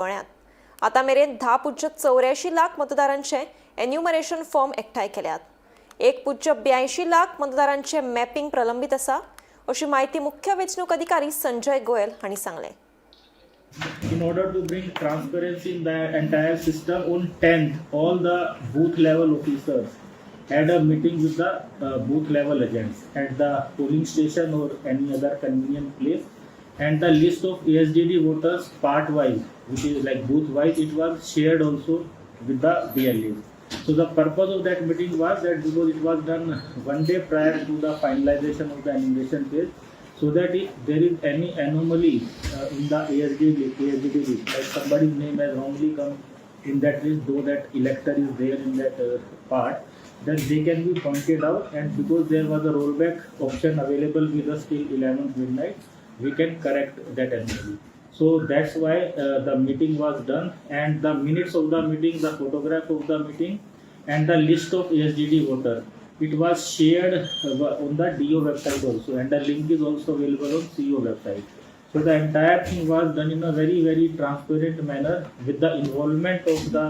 गोंयांत आतां मेरेन 10.84 लाख मतदारांचे एन्युमरेशन फॉर्म एकठांय केल्यात. 1.82 लाख मतदारांचे मॅपिंग प्रलंबीत आसा अशी म्हायती मुख्य वेंचणूक अधिकारी संजय गोयल हांणी सांगलें. In order to bring transparency in the entire system, on 10th, all the booth level officers had a meeting with the booth level agents at the polling station or any other convenient place, and the list of ASDD voters part wise, which is like booth wise, it was shared also with the BLAs. So the purpose of that meeting was that because it was done one day prior to the finalization of the enumeration phase, so that if there is any anomaly in the ASDD list, like somebody's name has wrongly come in that list, though that elector is there in that part, then they can be pointed out. And because there was a rollback option available with us till 11th midnight, we can correct that anomaly. So that's why the meeting was done, and the minutes of the meeting, the photograph of the meeting, and the list of ASDD voter, it was shared on the DO website also, and the link is also available on CEO website. So the entire thing was done in a very, very transparent manner with the involvement of the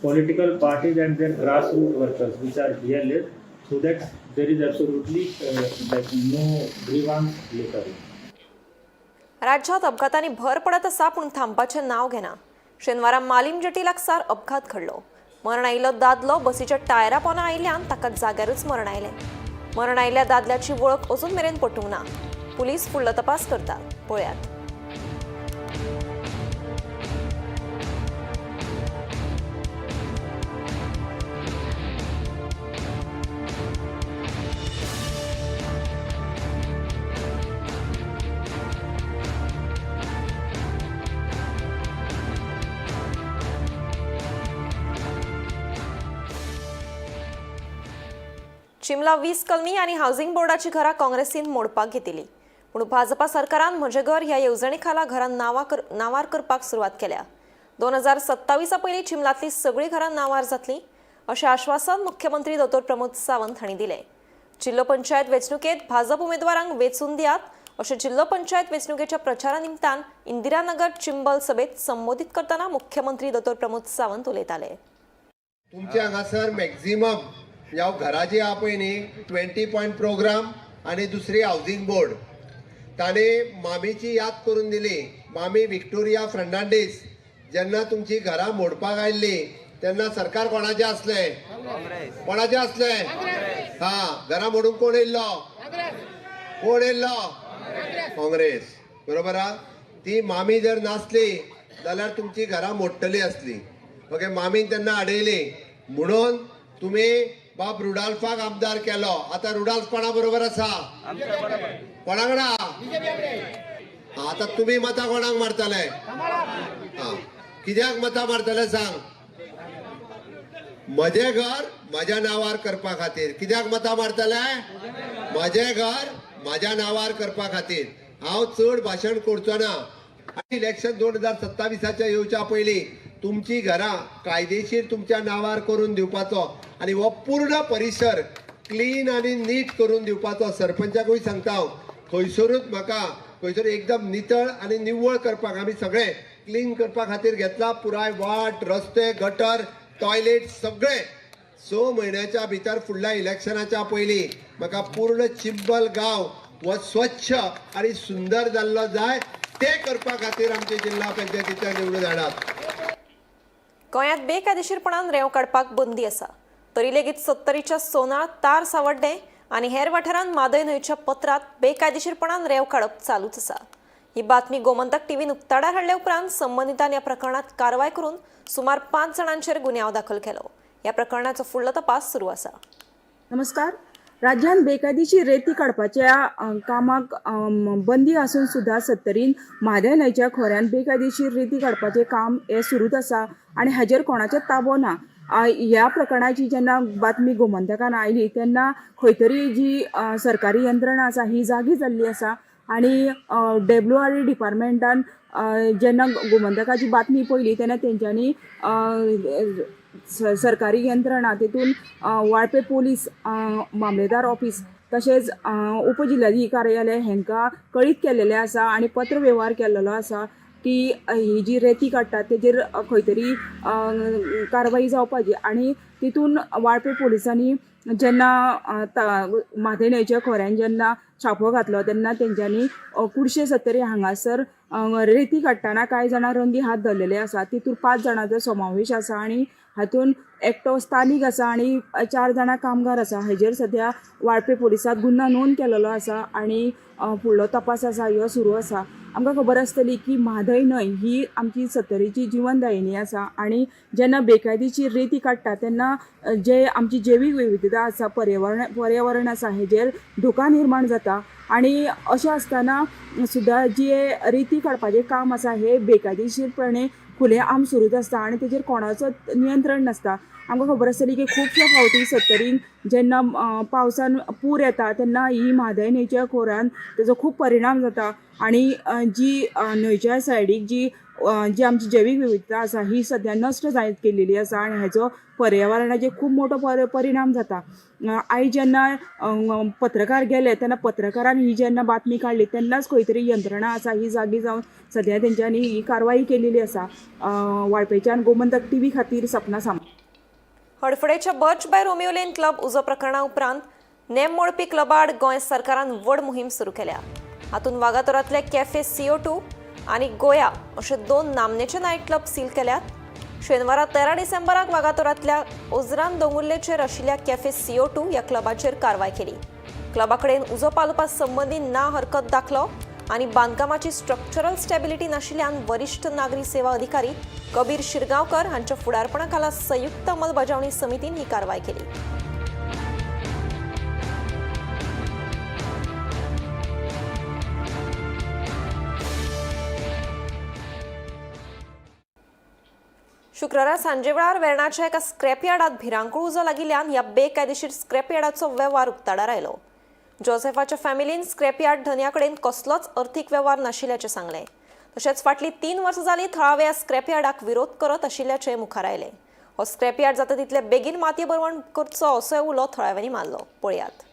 political parties and their grassroots workers, which are BLAs, so that there is absolutely like no grievance later. राज्यात अपघातांनी भर पडत आसा, पूण थांबपाचें नांव घेना. शेनवारा Malim jetty लागसार अपघात घडलो. मरण आयिल्लो दादलो बसीच्या टायरा पोना आयिल्ल्यान ताका जाग्यारूच मरण आयलें. मरण आयिल्ल्या दादल्याची वळख अजून मेरेन पटूंक ना. पुलीस फुडलो तपास करतात. पळयात. चिमला 20 कलमी आनी हावसिंग बोर्डाची घरां काँग्रेसीन मोडपाक घेतिल्ली, पूण भाजपा सरकारान म्हजें घर ह्या येवजणे खाला घरां नांवार करपाक सुरवात केल्या. 2027 पयलीं चिमलांतलीं सगळीं घरां नांवार जातलीं अशें आश्वासन मुख्यमंत्री दोतोर प्रमोद सावंत हांणी दिलें. जिल्लो पंचायत वेंचणुकेंत भाजप उमेदवारांक वेंचून दियात अशें जिल्लो पंचायत वेंचणुकेच्या प्रचारा निमतान इंदिरानगर चिंबल सभेत संबोधीत करतना मुख्यमंत्री दोतोर प्रमोद सावंत उलयताले. तुमच्या हांगासर मॅक्झिमम ह्या घरां जी आहा पळय न्ही, 20 पॉयंट प्रोग्राम आनी दुसरी हावजींग बोर्ड. ताणें मामीची याद करून दिली. मामी विक्टोरिया फर्नांडीस जेन्ना तुमची घरां मोडपाक आयिल्ली तेन्ना सरकार कोणाचें आसलें? कोणाचें आसलें? हा, घरां मोडूंक कोण येयल्लो? कोण येयल्लो? काँग्रेस. बरोबर आहा. ती मामी जर नासली जाल्यार तुमची घरां मोडटली आसली. ओके, मामीन तेन्ना आडयली म्हणून तुमी बाब रुडाल्फाक आमदार केलो. आतां रुडाल्फ कोणा बरोबर आसा? कोणा कडेन? आतां तुमी मतां कोणाक मारतले? हा, कित्याक मतां मारतले सांग? म्हजें घर म्हज्या नांवार करपा खातीर. कित्याक मतां मारतले? म्हजें घर म्हज्या नांवार करपा खातीर. हांव चड भाशण करचो ना. इलेक्शन 2027 येवच्या पयलीं तुमची घरां कायदेशीर तुमच्या नांवार करून दिवपाचो आनी हो पूर्ण परिसर क्लीन आनी नीट करून दिवपाचो. सरपंचाकूय सांगता हांव, खंयसरूच म्हाका खंयसर एकदम नितळ आनी निवळ करपाक आमी सगळे क्लीन करपा खातीर घेतला. पुराय वाट, रस्ते, गटर, टॉयलेट सगळे 6 म्हयन्याच्या भितर फुडल्या इलेक्शनाच्या पयलीं म्हाका पूर्ण चिंबल गांव हो स्वच्छ आनी सुंदर जाल्लो जाय. ते करपा खातीर आमचे जिल्हा पंचायतीच्या निवडून हाडात. गोंयांत बेकायदेशीरपणान रेंव काडपाक बंदी आसा, तरी लेगीत सत्तरीच्या सोनाळ, तार सावड्डें आनी हेर वाठारांत म्हादय न्हंयच्या पत्रांत बेकायदेशीरपणान रेंव काडप चालूच आसा. ही बातमी गोमंतक टीव्हीन उक्ताडार हाडल्या उपरांत संबंदितांनी ह्या प्रकरणांत कारवाय करून सुमार 5 जाणांचेर गुन्यांव दाखल केलो. ह्या प्रकरणाचो फुडलो तपास सुरू आसा. नमस्कार. राज्यान बेकायदेशीर रेती काडपाच्या कामाक बंदी आसून सुद्दां सत्तरीन म्हादय न्हंयच्या खोऱ्यान बेकायदेशीर रेती काडपाचें काम हें सुरूच आसा आनी हाजेर कोणाचें ताबो ना. ह्या प्रकरणाची जेन्ना बातमी गोमंतकान आयली तेन्ना खंय तरी जी सरकारी यंत्रणा आसा ही जागी जाल्ली आसा आनी WRD डिपार्टमेंटान जेन्ना गोमंतकाची बातमी पळयली तेन्ना तेंच्यांनी सरकारी यंत्रणा तितून वाळपे पोलीस, मामलेदार ऑफीस तशेंच उपजिल्हाधिकारी कार्यालय हेंकां कळीत केलेलें आसा आनी पत्र वेव्हार केल्लो आसा. की ही जी रेती काडटात तेजेर खंय तरी कारवाई जावपाची आनी तितून वाळपय पुलिसांनी जेन्ना म्हादय न्हंयच्या खोऱ्यान जेन्ना छापो घातलो तेन्ना तेंच्यांनी कुडशे सत्तरी हांगासर रेती काडटना कांय जाणां रंगी हात धरलेले आसा. तितून 5 जाणांचो समावेश आसा आनी हातून एकटो स्थानीक आसा आनी 4 जाणां कामगार आसा. हेजेर सद्या वाळपय पुलिसांत गुन्यांव नोंद केलेलो आसा आनी फुडलो तपास आसा ह्यो सुरू आसा. आमकां खबर आसतली की म्हादय न्हंय ही आमची सत्तरीची जिवनदायिनी आसा आनी जेन्ना बेकायदेशीर रेती काडटा तेन्ना जे आमची जैवीक विविधता आसा, पर्यावरण आसा हेजेर धोका निर्माण जाता आनी अशें आसतना सुद्दां जे रेती काडपाचें काम आसा हे बेकायदेशीरपणे खुलेआम सुरूच आसता आनी तेजेर कोणाचो नियंत्रण नासता. आमकां खबर आसतली की खुबशे फावटी सत्तरीन जेन्ना पावसान पूर येता तेन्ना ही म्हादय न्हंयच्या खोऱ्यान तेजो खूब परिणाम जाता आनी जी न्हंयच्या सायडीक जी जी आमची जैवीक विविधता आसा ही सद्या नश्ट जायत गेलेली आसा आनी हेजो पर्यावरणाचेर खूब मोटो परिणाम जाता. आयज जेन्ना पत्रकार गेले तेन्ना पत्रकारान ही जेन्ना बातमी काडली तेन्नाच खंय तरी यंत्रणा आसा ही जागी जावन सद्या तेंच्यांनी ही कारवाई केलेली आसा. वाळपयच्यान गोमंतक टीव्ही खातीर सपना Samant. हडफडेच्या Birch by Romeo Lane club उजो प्रकरणा उपरांत नेम मोडपी क्लबाआड गोंय सरकारान व्हड मोहीम सुरू केल्या. हातूंत वागातोरांतले कॅफे CO2 आनी गोया अशे 2 नामनेचे नायट क्लब सील केल्यात. शेनवारा 13 डिसेंबराक वागातोरांतल्या ओजरान दोंगुल्लेचेर आशिल्ल्या कॅफे CO2 ह्या क्लबाचेर कारवाय केली. क्लबा कडेन उजो पालोवपा संबंदी ना हरकत दाखलो आनी बांदकामाची स्ट्रक्चरल स्टॅबिलिटी नाशिल्ल्यान वरिश्ठ नागरी सेवा अधिकारी कबीर शिरगांवकर हांच्या फुडारपणा खाला संयुक्त अंमलबजावणी समितीन ही कारवाय केली. शुक्रारा सांजेवेळार वेर्णाच्या एका स्क्रॅपयार्डात भिरांकूळ उजो लागिल्ल्यान ह्या बेकायदेशीर स्क्रॅपयार्डाचो वेव्हार उक्ताडार आयलो. जोसेफाच्या फॅमिलीन स्क्रॅपयार्ड धनया कडेन कसलोच अर्थीक वेव्हार नाशिल्ल्याचें सांगलें. तशेंच फाटलीं 3 वर्सां जालीं थळाव्या स्क्रॅपयार्डाक विरोध करत आशिल्ल्याचें मुखार आयलें. हो स्क्रॅपयार्ड जाता तितले बेगीन मातये भरवण करचो असोय उलो थळाव्यांनी मारलो. पळयात.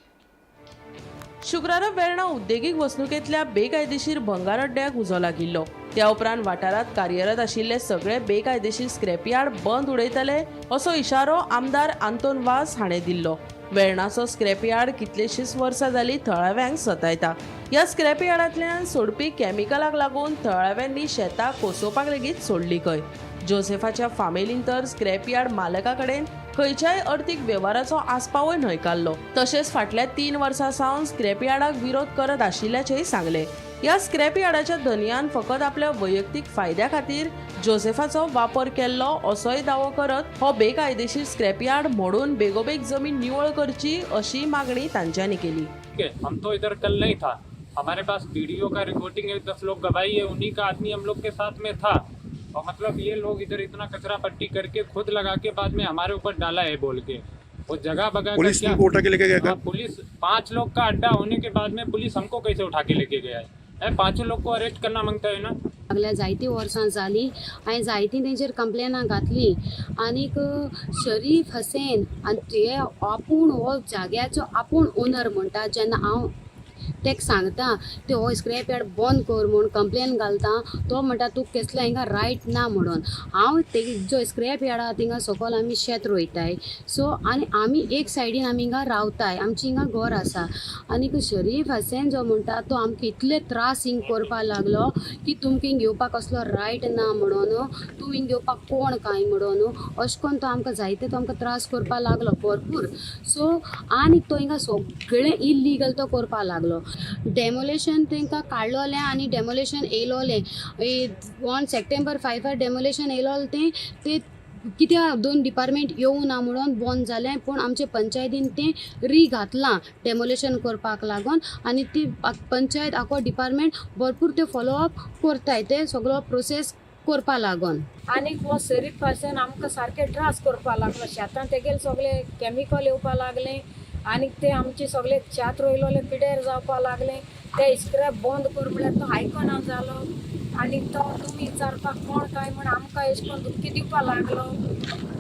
शुक्रारा वेर्णा उद्देगीक वसणुकेंतल्या बेकायदेशीर भंगार अड्ड्याक उजो लागिल्लो. त्या उपरांत वाठारांत कार्यरत आशिल्ले सगळे बेकायदेशीर स्क्रॅपयार्ड बंद उडयतले असो इशारो आमदार आंतोन वास हाणें दिल्लो. वेर्णाचो स्क्रॅपयार्ड कितलेशींच वर्सां जालीं थळाव्यांक सतायता. ह्या स्क्रॅपयार्डांतल्यान सोडपी कॅमिकलाक लागून थळाव्यांनी शेतां कोसोवपाक लेगीत सोडली खंय. जोसेफाच्या फामिलीन तर स्क्रॅपयार्ड मालका कडेन खंयच्याय अर्थीक वेव्हाराचो आस्पावय न्हयकारलो. तशेंच फाटल्या 3 वर्सां सावन स्क्रॅपयार्डाक विरोध करत आशिल्ल्याचेंय सांगलें. ह्या स्क्रॅपयार्डाच्या धनयान फकत आपल्या वैयक्तीक फायद्या खातीर जोसेफाचो वापर केल्लो असोय दावो करत हो बेकायदेशीर स्क्रॅपयार्ड मोडून बेगोबेग जमीन निवळ करची अशी मागणी तांच्यांनी केली. हम तो इधर कल नहीं था, हमारे पास वीडियो का रिकॉर्डिंग है, 10 लोग गवाही है, उन्हीं का आदमी हम लोग के साथ में था. और मतलब ये लोग इधर इतना कचरा पट्टी करके खुद लगा के बाद में हमारे ऊपर डाला है बोल के. वो जगह बगा पुलिस तुमको उठा के लेके गया क्या? पुलिस 5 लोग का अड्डा होने के बाद में पुलिस हमको कैसे उठा के लेके गया है? 5 लोग को अरेस्ट करना मांगता है ना. सगल्या जायतीं वर्सां जालीं हांवें जायतीं तेंचेर कंप्लेनां घातलीं आनीक शरीफ हसेन आनी ते आपूण हो जाग्याचो आपूण ओनर म्हणटा. जेन्ना हांव तेका सांगता ते हो स्क्रॅप यार्ड बंद कर म्हूण कंप्लेन घालता, तो म्हणटा तुका केसलो हिंगा रायट ना म्हणून. हांव ते जो स्क्रॅप यार्ड आहा थिंगा सकयल आमी शेत रोयताय, सो आनी आमी एक सायडीन आमी हिंगा रावताय, आमची हिंगा घर आसा. आनीक शरीफ हसेन जो म्हणटा तो आमकां इतले त्रास हिंग करपाक लागलो की तुमकां हिंग घेवपाक कसलो रायट ना म्हणून, तूं हिंग घेवपाक कोण कांय म्हणून, अशें करून तो आमकां जायते तो आमकां त्रास करपाक लागलो भरपूर. सो आनी तो हिंगा सगळें इल्लीगल तो करपाक लागलो. डेमोलेशन तांकां काडलोलें आनी डेमोलेशन येयलोलें ऑन सप्टेंबर 5 डेमोलेशन येयलोलें तें ते कित्याक 2 डिपार्टमेंट येवं ना म्हणून बंद जालें. पूण आमचे पंचायतीन तें री घातलां डेमोलेशन करपाक लागून आनी ती पंचायत आखो डिपार्टमेंट भरपूर ते फॉलोअप करताय, ते सगळो प्रोसेस करपा लागून. आनीक हो शरीफ हसेन आमकां सारके त्रास करपा लागलो. शेतां तेगेले सगळे केमिकल येवपा लागलें आनीक ते आमचे सगळे शेत रोयलोले पिड्यार जावपा लागले. ते स्क्रॅप बंद कर म्हळ्यार तो आयकना जालो आनीक तो तुमी विचारपाक कोण काय म्हण आमकां अशें करून धमकी दिवपा लागलो.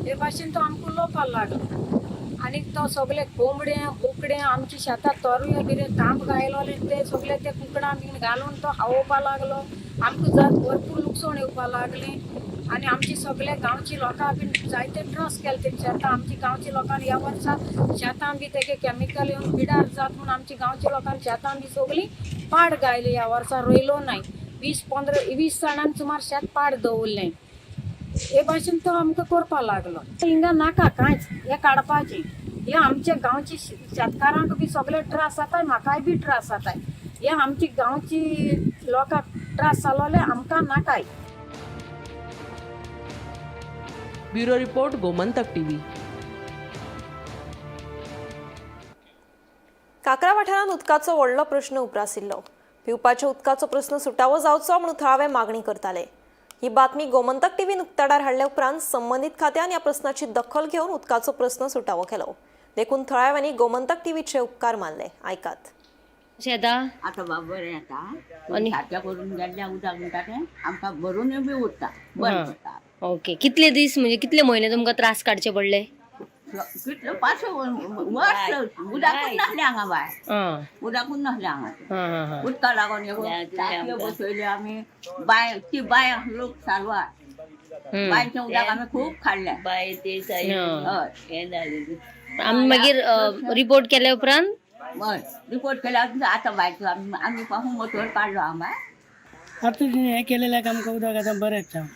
हे भाशेन तो आमकां उलोवपाक लागलो आनीक तो सगळे कोंबडे बोकडे आमच्या शेतात तोरयो बिरयो तांब घायलोले ते सगळे ते कुकडां बीन घालून तो खावोवपा लागलो. आमकां जात भरपूर लुकसाण येवपा लागलें आनी आमची सगळे गांवची लोकां बीन जायते त्रास केले तेणी शेतां आमची गांवची लोकांनी ह्या वर्सा शेतां बी तेगे कॅमिकल येवन पिडार जात म्हूण आमची गांवच्या लोकांनी शेतां बी सगळीं पाड गायली. ह्या वर्सा रोयलो नाय. 20-15-20 जाणांनी सुमार शेत पाड दवरलें. हे भाशेन तो आमकां करपा लागलो. हिंगा नाका कांयच हें काडपाचें. हे आमच्या गांवची शेतकारांक बी सगळे त्रास जाताय, म्हाकाय बी त्रास जाताय. हे आमची गांवची लोकांक त्रास जालोले आमकां नाकाय. Bureau report, Gomantak TV. Kakra वाठारांत उदकाचो व्हडलो प्रश्न उप्रासिल्लो. पिवपाच्या उदकाचो प्रस्न सुटावो जावचो म्हणून थळावे मागणी करताले. ही बातमी गोमंतक टीव्हीन उक्ताडार हाडल्या उपरांत संबंदीत खात्यान ह्या प्रस्नाची दखल घेवन उदकाचो प्रस्न सुटावो केलो. देखून थळाव्यांनी गोमंतक टीव्हीचे उपकार मानले. आयकात. शेतां आतां बाब बरें येता. आनी? सारकें करून गेल्ल्या उदक म्हणटा तें आमकां भरूनय बी उरता, बरें पडटा. ओके, कितले दीस म्हणजे कितले म्हयने तुमकां त्रास काडचे पडले? कितले 5 वर्स उदकूच नासलें हांगा बाय. आं उदकूच नासलें हांगा. आं आं आं उदका लागून टांकयो बसयल्यो आमी. बांय ती बांय लोक सालवार बांयचें उदक आमी खूब खाडलें. बाय ते आं. हय. हे आमी मागीर रिपोर्ट केल्या उपरांत हय, रिपोर्ट केल्यार आतां बांयचो आमी आमी पासून मोटर काडलो हांगा बाय. आतां हें केलेल्याक आमकां उदक आतां बरें येता.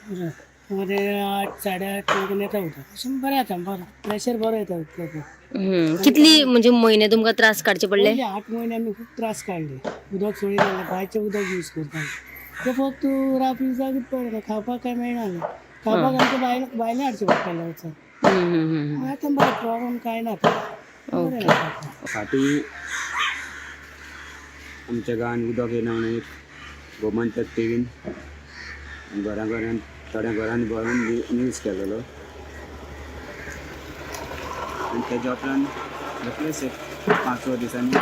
बरें 8, 8:30 मेरेन येता उदक. अशें बरें येता, बरें प्रेशर बरो येता उदकाचो. कितली म्हणजे म्हयने तुमकां त्रास काडचे पडले? पयले 8 म्हयने आमी खूब त्रास काडले. उदक सोडी जालें, बांयचें उदक यूज करता. तें फक्त रावपी उदक बरें, खावपाक कांय मेळना. खावपाक आमकां भायलें भायलें हाडचें पडटालें वचून. आतां बरें, प्रॉब्लम कांय ना. बरें आसा. फाटीं आमच्या गांवांत उदक येना म्हणून एक गोमंतक टिवीन घरां घरान थोड्या घरांनी भरून न्यूज केलेलो आनी तेज्या उपरांत रोखडेच एक 5-6 दिसांनी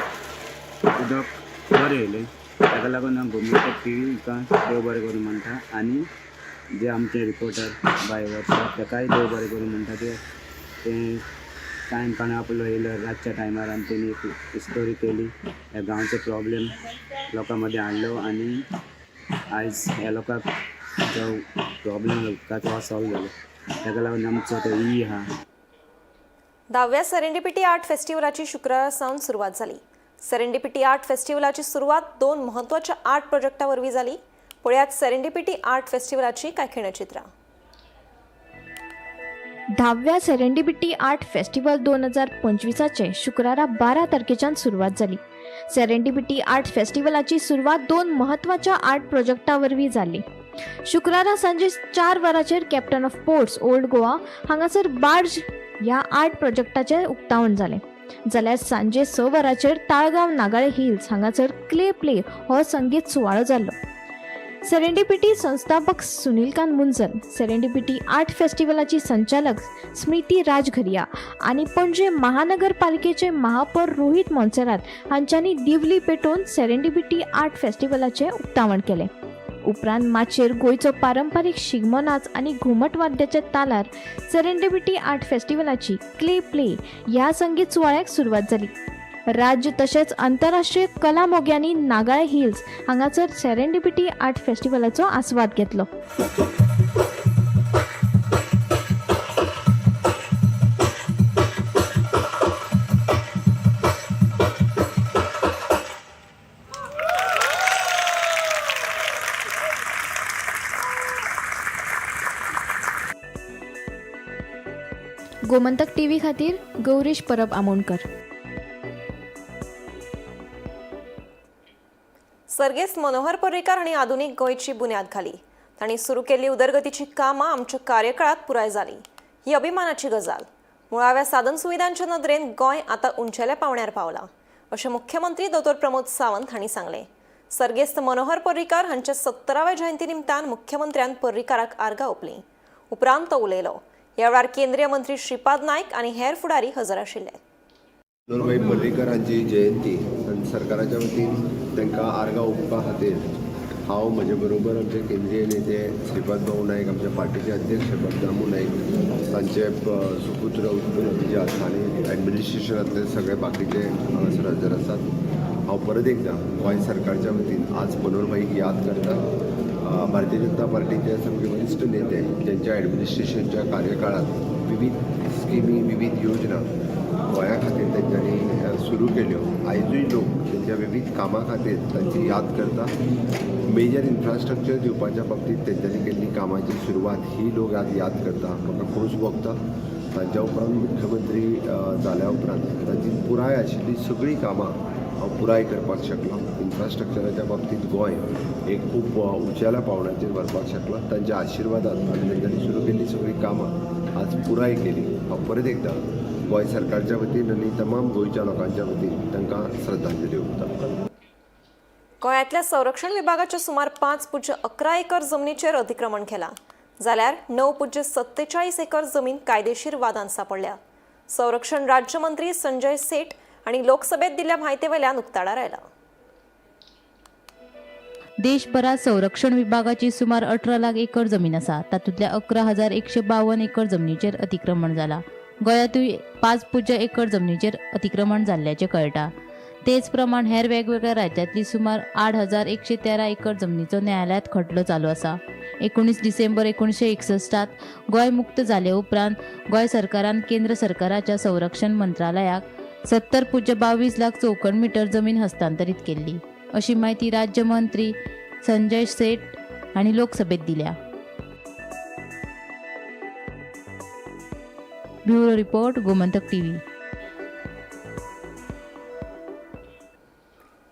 उदक बरें येयलें. ताका लागून हांव गोमंतक टिवी हिका देव बरें करूं म्हणटा आनी जे आमचे रिपोर्टर बाय वर्सा ताकाय देव बरें करूं म्हणटा. ते तें टायम काडून आपलो येयलो रातच्या टायमार आनी तेणी एक स्टोरी केली. ह्या गांवचो प्रॉब्लेम लोकां मदें हाडलो आनी आयज ह्या लोकांक जो प्रॉब्लेम उदकाचो सॉल्व जालो. ताका लागून आमचो तो ई आहा. 10व्या सेरेंडिपिटी आर्ट फेस्टिवलाची शुक्रारा सावन सुरवात जाली. सेरेंडिपिटी आर्ट फेस्टिवलाची सुरवात 2 म्हत्वाच्या आर्ट प्रोजेक्टा वरवीं जाली. पळयात सेरेंडिपिटी आर्ट फेस्टिवलाची कांय खिणचित्रां. 10व्या सेरेंडिपिटी आर्ट फेस्टिवल 2025 शुक्रारा 12 तारखेच्यान सुरवात जाली. सेरेंडिपिटी आर्ट फेस्टिवलाची सुरवात 2 म्हत्वाच्या आर्ट प्रोजेक्टा वरवीं जाली. शुक्रारा सांजे 4 वरांचेर captain of ports old Goa हांगासर बार्ज ह्या आर्ट प्रोजेक्टाचें उक्तावण जालें. जाल्यार सांजे 6 वरांचेर ताळगांव नागाळे हिल्स हांगासर क्ले प्ले हो संगीत सुवाळो जाल्लो. सेरेंडिपिटी संस्थापक सुनीलकांत मुंजल, सेरेंडिपिटी आर्ट फेस्टिवलाची संचालक स्मृती राजघरिया आनी पणजे महानगरपालिकेचे महापौर रोहित मोन्सेरात हांच्यांनी दिवली पेटोवन सेरेंडिपिटी आर्ट फेस्टिवलाचें उक्तावण केलें. उपरांत माचयेर गोंयचो पारंपारीक शिगमो नाच आनी घुमट वाद्याच्या तालार सेरेंडिपिटी आर्ट फेस्टिवलाची क्ले प्ले ह्या संगीत सुवाळ्याक सुरवात जाली. राज्य तशेंच आंतरराष्ट्रीय कला मोग्यांनी नागाळे हिल्स हांगासर सेरेंडिपिटी आर्ट फेस्टिवलाचो आस्वाद घेतलो. गोमंतक टीव्ही खातीर गौरीश परब आमोणकर. सर्गेस्त मनोहर पर्रीकार हांणी आधुनीक गोंयची बुन्याद घाली. तांणी सुरू केल्ली उदरगतीची कामां आमच्या कार्यकाळात पुराय जाली. ही अभिमानाची गजाल. मुळाव्या साधन सुविधांच्या नदरेन गोंय आतां उंचेल्या पावंड्यार पावलां अशें मुख्यमंत्री दोतोर प्रमोद सावंत हांणी सांगलें. सर्गेस्त मनोहर पर्रीकार हांच्या 70व्या जयंती निमतान मुख्यमंत्र्यान पर्रीकाराक आर्गां ओंपलीं. उपरांत तो उलयलो. ह्या वेळार केंद्रीय मंत्री श्रीपाद नायक आनी हेर फुडारी हजर आशिल्ले. मनोहरभाई पर्रीकर हांची जयंती आनी सरकाराच्या वतीन तांकां आर्गां ओंपपा खातीर हांव म्हजे बरोबर आमचे केंद्रीय नेते श्रीपाद भाऊ नायक, आमच्या पार्टीचे अध्यक्ष दामू नायक, तांचे सुपुत्र उत्पल अभिजात आनी एडमिनिस्ट्रेशनांतले सगळे बाकीचे हांगासर हजर आसात. हांव परत एकदां गोंय सरकारच्या वतीन आज मनोहरभाईक याद करता. भारतीय जनता पार्टीचे सामके वरिश्ठ नेते, ज्यांच्या ॲडमिनिस्ट्रेशनच्या कार्यकाळात विविध स्किमी, विविध योजना गोंया खातीर तेंच्यांनी सुरू केल्यो, आयजूय लोक तेंच्या विविध कामां खातीर तांची याद करता. मेजर इन्फ्रास्ट्रक्चर दिवपाच्या बाबतींत तेंच्यांनी केल्ली कामाची सुरवात ही लोक आज याद करता. म्हाका खोस भोगता, तांच्या उपरांत मुख्यमंत्री जाल्या उपरांत तांची पुराय आशिल्ली सगळीं कामां हांव पुराय करपाक शकलो. इन्फ्रास्ट्रक्चराच्या बाबतींत गोंय एक खूब उंचेल्या पावंड्याचेर व्हरपाक शकलो. तांच्या आशिर्वादान आनी तेंच्यांनी सुरू केल्ली सगळीं कामां आज पुराय केली. हांव परत एकदां गोंय सरकारच्या वतीन आनी तमाम गोंयच्या लोकांच्या वतीन तांकां श्रद्धांजली ओंपता. गोंयांतल्या संरक्षण विभागाच्या सुमार 5.11 एकर जमनीचेर अतिक्रमण केलां, जाल्यार 9.47 एकर जमीन कायदेशीर वादान सांपडल्या. संरक्षण राज्यमंत्री संजय सेठ आनी लोकसभेत दिल्ल्या म्हायते वयल्यान उक्ताडार आयला. देशभरात संरक्षण विभागाची सुमार 18 लाख एकर जमीन आसा. तातूंतल्या 11,152 एकर जमनीचेर अतिक्रमण जाला. गोंयांतूय 5.1 एकर जमनीचेर अतिक्रमण जाल्ल्याचें कळटा. तेच प्रमाण हेर वेगवेगळ्या राज्यांतली सुमार 8113 एकर जमनीचो न्यायालयांत खटलो चालू आसा. 19 डिसेंबर 1961टात गोंय मुक्त जाले उपरांत गोंय सरकारान केंद्र सरकाराच्या संरक्षण मंत्रालयाक 70.22 लाख चौखण मीटर जमीन हस्तांतरीत केल्ली, अशी माहिती राज्यमंत्री संजय सेठ हांणी लोकसभेत दिल्या. Bureau report, Gomantak TV.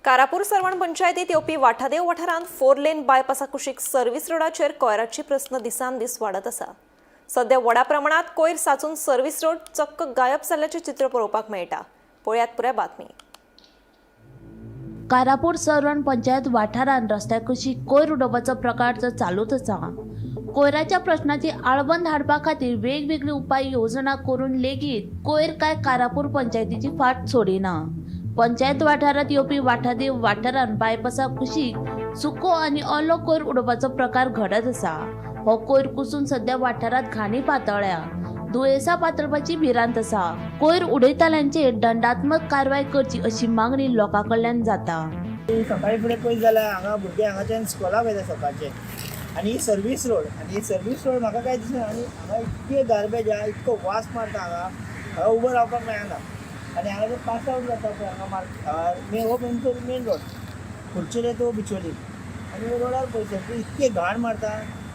Karapur Sarvan पंचायतीत येवपी वाठादेव वाठारांत फोर लेन बायपासा कुशीक सर्व्हिस रोडाचेर कोयराची प्रस्न दिसान दीस वाडत आसा. सध्या व्हडा प्रमाणात कोयर साचून सर्व्हिस रोड चक्क गायब जाल्ल्याचें चित्र पळोवपाक मेळटा. पळयात पुराय बातमी. कारापूर सर्वण पंचायत वाठारांत रस्त्या कुशीक कोयर उडोवपाचो प्रकार तर चालूच आसा. कोयराच्या प्रश्नाची आळबंद हाडपा खातीर वेगवेगळी उपाय योजना करून लेगीत कोयर काय कारापूर पंचायतीची फाट सोडिना. पंचायत वाठारांत येवपी वाठादेव वाठारांत बायपासा कुशीक सुको आनी ओलो कोयर उडोवपाचो प्रकार घडत आसा. हो कोयर कुसून सध्या वाठारांत घाणी पातळ्ळ्या. दुयेंसां पातळपाची भिरांत आसा. कोयर उडयताल्यांचेर दंडात्मक कारवाय करची अशी मागणी लोकां कडल्यान जाता. सकाळी फुडें पळयत जाल्यार हांगा भुरगे हांगाच्यान स्कुलाक वयता सकाळचे आनी ही सर्वीस रोड आनी ही सर्वीस रोड म्हाका काय दिसना. आनी हांगा इतके गार्बेज आहा, इतको वास मारता हांगा. हांगा उबो रावपाक मेळना आनी हांगा जर पास आवट जाता पळय हांगा मार मे हो मेन मेन रोड खुर्चेले तो बिचोली आनी रोडार पळय सगळी इतके घाण मारता.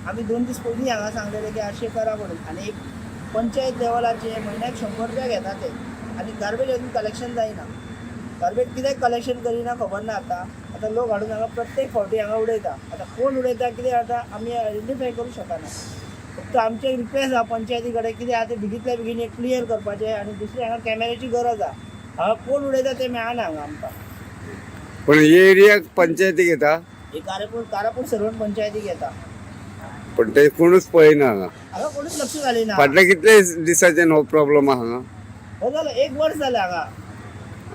आमी 2 दीस पयलीं हांगा सांगलेले की अशें करा म्हणून. आनी एक पंचायत लेवलाचे म्हयन्याक 100 रुपया घेता ते आनी गार्बेज अजून कलेक्शन जायना. गार्बेज कित्याक कलेक्शन करिना खबर ना. आतां आतां लोक हाडून हांगा प्रत्येक फावटी हांगा उडयता. आतां कोण उडयता, कितें जाता, आमी आयडेंटिफाय करूंक शकना. फक्त आमचें रिक्वेस्ट आहा पंचायती कडेन, कितें आहा तें बेगितल्या बेगीन एक क्लियर करपाचें. आनी दुसरें, हांगा कॅमेऱ्याची गरज आहा. हांगा कोण उडयता तें मेळना हांगा आमकां. पण ही एरिया पंचायतीक येता. ही कारापूर कारापूर सर्वण पंचायतीक येता. पण ते कोणूच पळयना हांगा. हांगा कोणूच लक्ष घालिना. फाटल्या कितले दिसाच्यान हो प्रॉब्लम आहा हांगा? हो जालो, एक वर्स जालें हांगा.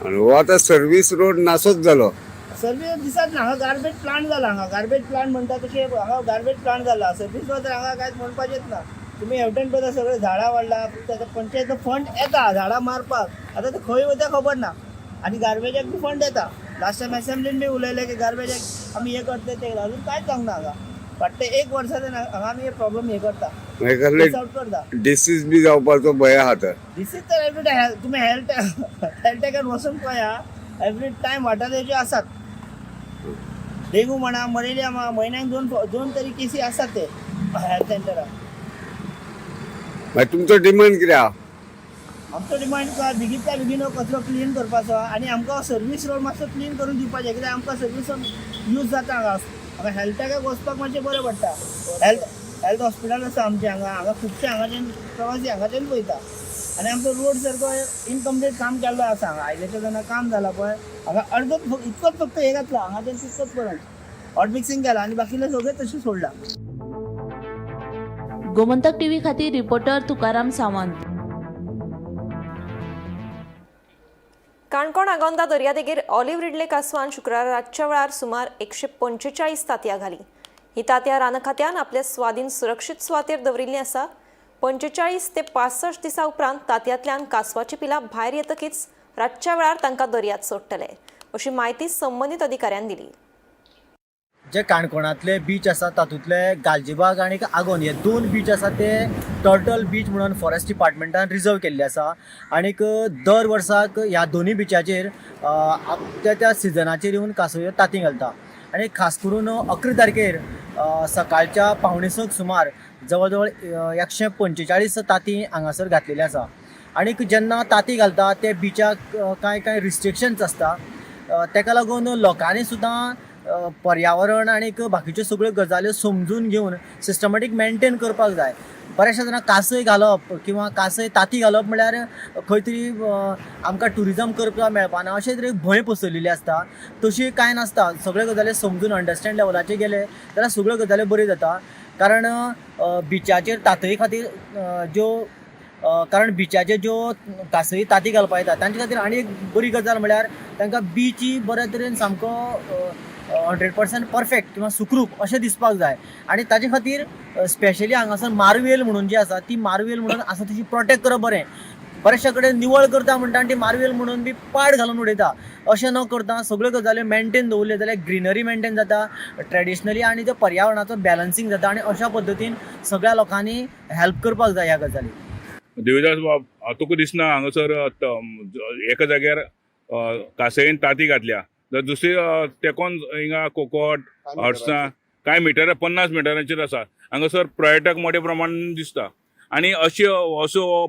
आनी हो आतां सर्वीस रोड नासोच जालो. सर्वीस दिसत ना हांगा. गार्बेज प्लांट जाला हांगा. गार्बेज प्लांट म्हणटा तशें हांगा गार्बेज प्लांट जाला. सर्वीस रोड तर हांगा कांयच म्हणपाचेंच ना. तुमी हेवटेन पळयता, सगळे झाडां वाडला. फक्त आतां पंचायत फंड येता झाडां मारपाक, आतां ते खंय वयता खबर ना. आनी गार्बेजाक बी फंड येता. लास्ट टायम एसेंब्लीन बी उलयले की गार्बेजाक आमी हें करतले, तें करतले. अजून कांयच जावंक ना हांगा. फाटले एक वर्सा हांगा आमी हे प्रॉब्लम हे करता. मागीर कसले सॉल्व करता. डिसीज बी जावपाचो भंय आहा तर. डिसीज तर एवरी टायम. तुमी हेल्थ हेल्थ टॅकान वचून पळया, एवरी टायम वाठाराचे आसात. डेंगू म्हणा, मलेरिया म्हणा, म्हयन्याक दोन दोन तरी केसी आसात ते हेल्थ सेंटराक. मागीर तुमचो डिमांड कितें आहा? आमचो डिमांड बेगींतल्या बेगीन हो कचरो क्लीन करपाचो आनी आमकां सर्वीस रोड मातसो क्लीन करून दिवपाचें, कित्याक आमकां सर्वीस रोड यूज जाता हांगा. हांगा हेल्थाक वचपाक मातशें बरें पडटा. हेल्थ हेल्थ हॉस्पिटल आसा आमचें हांगा. हांगा खुबशे हांगाच्यान प्रवासी हांगाच्यान वयता आनी आमचो रोड सारको इनकम्प्लीट काम केल्लो आसा हांगा. हायवेचें जेन्ना काम जालां पळय हांगा, अर्दोच इतकोच फक्त हें घातलां हांगाच्यान तितकोच पर्यंत हॉट मिक्सिंग केलां आनी बाकीलें सगळें तशें सोडलां. गोमंतक टीव्ही खातीर रिपोर्टर तुकाराम सावंत. काणकोण आगोंदा दर्यादेगेर ऑलिव्ह रिडले कासवान शुक्रारा रातच्या वेळार सुमार 145 तांतयां घालीं. ही तांतयां रान खात्यान आपल्या स्वादीन सुरक्षीत सुवातेर दवरिल्लीं आसा. 45 ते 65 दिसां उपरांत तांतयांतल्यान कासवाची पिलां भायर येतकीच रातच्या वेळार तांकां दर्यांत सोडटले, अशी म्हायती संबंदीत अधिकाऱ्यान दिली. जे काणकोणांतले बीच आसा तातूंतले गालजीबाग आनी आगोंद हे दोन बीच आसा ते टर्टल बीच म्हणून फॉरेस्ट डिपार्टमेंटान रिजर्व केल्ले आसा आनीक दर वर्साक ह्या दोनूय बिचाचेर त्या त्या सिजनाचेर येवन कांसव तांतीं घालता. आनी खास करून 11 तारखेर सकाळच्या 5:45 सुमार जवळ जवळ 145 तांतीं हांगासर घातलेली आसा. आनीक जेन्ना तांतीं घालता ते बिचाक कांय कांय रिस्ट्रिक्शन्स आसता, तेका लागून लोकांनी सुद्दां पर्यावरण आनीक बाकीच्यो सगळ्यो गजाल्यो समजून घेवन सिस्टमॅटीक मेनटेन करपाक जाय. बऱ्याचशा जाणां कांसय घालप किंवा कांसय तांती घालप म्हणल्यार खंय तरी आमकां ट्युरिजम करपाक मेळपाना अशें तरेन भंय पसरलेली आसता. तशी कांय नासता, सगळ्यो गजाली समजून अंडरस्टँड लेवलाचेर गेले जाल्यार सगळ्यो गजाली बऱ्यो जाता. कारण बिचाचेर तांतये खातीर ज्यो कारण बिचाचेर ज्यो कांसवी तांती घालपाक येता तांचे खातीर आनी एक बरी गजाल म्हणल्यार तांकां बीच बऱ्या तरेन सामको 100% परफेक्ट किंवा सुखरूप अशें दिसपाक जाय. आनी ताजे खातीर स्पेशली हांगासर मार्वेल म्हणून जी आसा ती मार्वेल म्हणून आसा तशी प्रोटेक्ट करप बरें. बऱ्याचशा कडेन निवळ करता म्हणटा आनी ती मार्वेल म्हणून बी पाड घालून उडयता. अशें न करता सगळ्यो गजाल्यो मेनटेन दवरल्यो जाल्यार ग्रिनरी मेनटेन जाता ट्रेडिशनली आनी ते पर्यावरणाचो बॅलन्सींग जाता आनी अशा पद्दतीन सगळ्या लोकांनी हेल्प करपाक जाय ह्या गजाली. देविदास बाब, तुका दिसना हांगासर एका जाग्यार कासयेन तांती घातल्या जाल्यार दुसरी तेकोन हिंगा कोकोट हर्सां कांय मिटरां 50 मिटरांचेर आसा. हांगासर पर्यटक मोठ्या प्रमाणान दिसता आनी अशे असो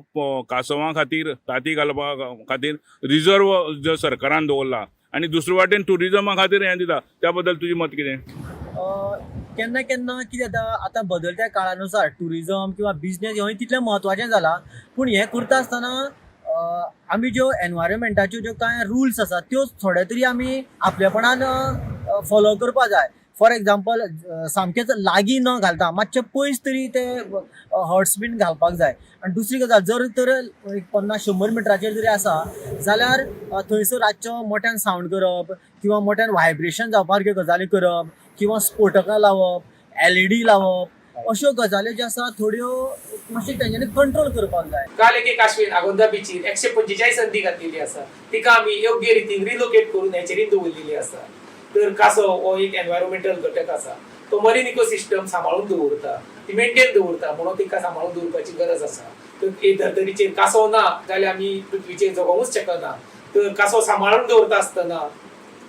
कांसवां खातीर तांती घालपा खातीर रिजर्व जो सरकारान दवरला आनी दुसरे वाटेन ट्युरिजमा खातीर हें दिता, त्या बद्दल तुजें मत कितें? केन्ना केन्ना कितें जाता, आतां बदलत्या काळानुसार ट्युरिजम किंवा बिजनेस हें तितलें म्हत्वाचें जालां, पूण हें करता आसतना आमी ज्यो एनवायरमेंटाच्यो ज्यो कांय रुल्स आसात त्यो थोडे तरी आमी आपलेपणान फॉलो करपाक जाय. फॉर एग्जाम्पल सामकेंच लागीं न घालता मातशें पयस तरी ते हर्ट्स बीन घालपाक जाय. आनी दुसरी गजाल, जर तर एक 50-100 मिटराचेर जरी आसा जाल्यार थंयसर रातचो मोठ्यान सावंड करप किंवा मोठ्यान व्हायब्रेशन जावपा सारक्यो गजाली करप किंवा स्फोटकां लावप, LED लावप, अश्यो गजाली ज्यो आसा थोड्यो मातशें तेंच्यांनी कंट्रोल करपाक जाय. काल एके काश्मीर आगोंदा बिचीर 145 अंदी घातलेली आसा, तिका आमी योग्य रितीन रिलोकेट करून हेचेरीन दवरलेली आसा. तर कांसव हो एक एनवायरोमेंटल घटक आसा, तो मरीन इकोसिस्टम सांबाळून दवरता, ती मेनटेन दवरता, म्हणून तिका सांबाळून दवरपाची गरज आसा. तर हे धर्तरीचेर कांसव ना जाल्यार आमी पृथ्वीचेर जगोवूंच शकना. तर कांसव सांबाळून दवरता आसतना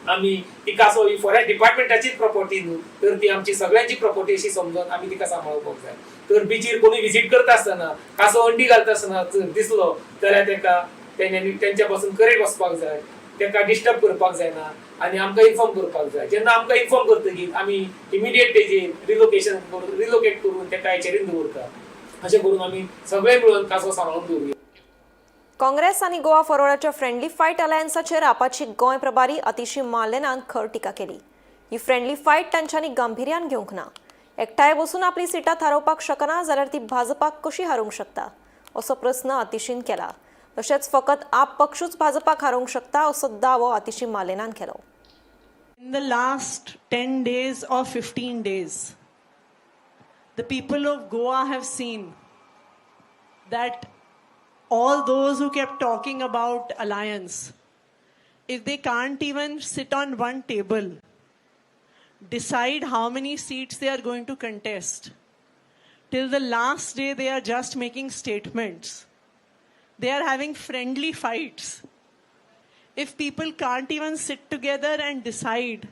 आमी ती कांसव ही फॉरेस्ट डिपार्टमेंटाचीच प्रॉपर्टी न्हू, तर ती आमची सगळ्यांची प्रॉपर्टी अशी समजून आमी तिका सांबाळपाक जाय. तर बिचीर कोणी विजीट करता आसतना कांसव अंडी घालता आसतना दिसलो जाल्यार तेका तेंच्या पासून करेक्ट वचपाक जाय, तेका डिस्टर्ब करपाक जायना आनी आमकां इन्फॉर्म करपाक जाय. जेन्ना आमकां इन्फॉर्म करतकीर आमी इमिडिएट तेजेर रिलोकेशन करून रिलोकेट करून तेका हेचेरीन दवरता. अशें करून आमी सगळे मिळून कांसव सांबाळून दवरुया. काँग्रेस आनी Goa फॉरवर्डाच्या friendly fight अलायन्साचेर Apache Goa प्रभारी अतिशी मालेनान खर टिका केली. ही फ्रेंडली फायट तांच्यांनी गांभिर्यान घेवंक ना. एकठांय बसून आपली सिटां थारोवपाक शकना जाल्यार ती भाजपाक कशी हारोवंक शकता असो प्रस्न अतिशीन केला. तशेंच फकत आप पक्षूच भाजपाक हारोवंक शकता असो दावो अतिशी मालेनान केलो. In the last 10 days or 15 days, the people of Goa have seen that all those who kept talking about alliance, if they can't even sit on one table, decide how many seats they are going to contest, till the last day they are just making statements. They are having friendly fights. If people can't even sit together and decide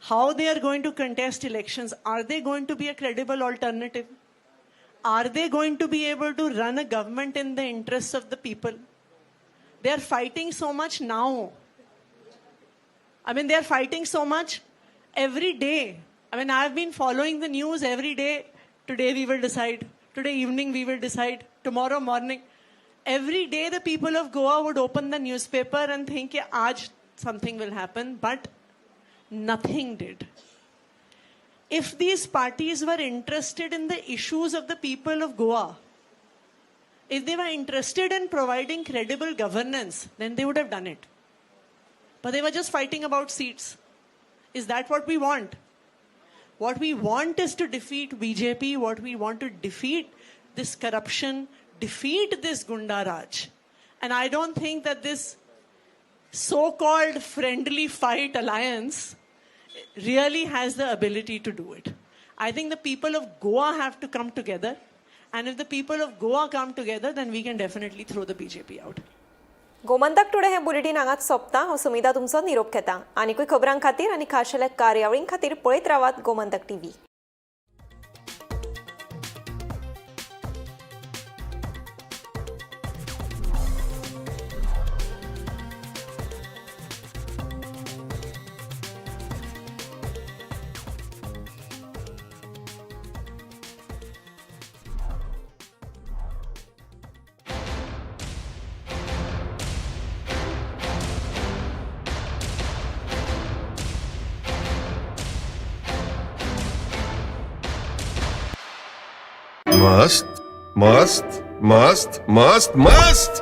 how they are going to contest elections, are they going to be a credible alternative? Are they going to be able to run a government in the interests of the people? They are fighting so much now. I mean, they are fighting so much every day. I mean, I've been following the news every day. Today we will decide. Today evening we will decide. Tomorrow morning. Every day the people of Goa would open the newspaper and think, "Aaj something will happen," but nothing did. If these parties were interested in the issues of the people of Goa, if they were interested in providing credible governance, then they would have done it. But they were just fighting about seats. Is that what we want? What we want is to defeat BJP, what we want to defeat this corruption, defeat this Gunda Raj. And I don't think that this so-called friendly fight alliance really has the ability to do it. I think the people of Goa have to come together, and if the people of Goa come together, then we can definitely throw the BJP out. Gomantak today हें bulletin हांगाच सोंपता. हांव सुमिता तुमचो निरोप घेता. आनिकूय खबरां खातीर आनी खाशेल्या कार्यावळीं खातीर पळयत रावात गोमंतक टीव्ही. मस्त मस्त मस्त मस्त मस्त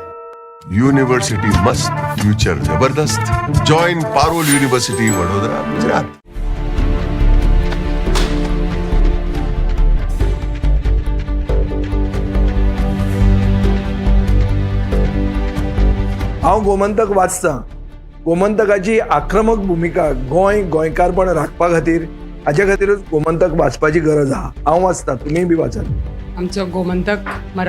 युनिव्हर्सिटी मस्त, फ्युचर जबरदस्त. Join Parul university, Vadodara, Gujarat. हांव गोमंतक वाचतां. गोमंतकाची आक्रमक भुमिका गोंय गोंयकारपण राखपा खातीर, हाच्या खातीरूच गोमंतक वाचपाची गरज आहा. हांव वाचतां, तुमीय बी वाचात. आमचो गोमंतक मराठी.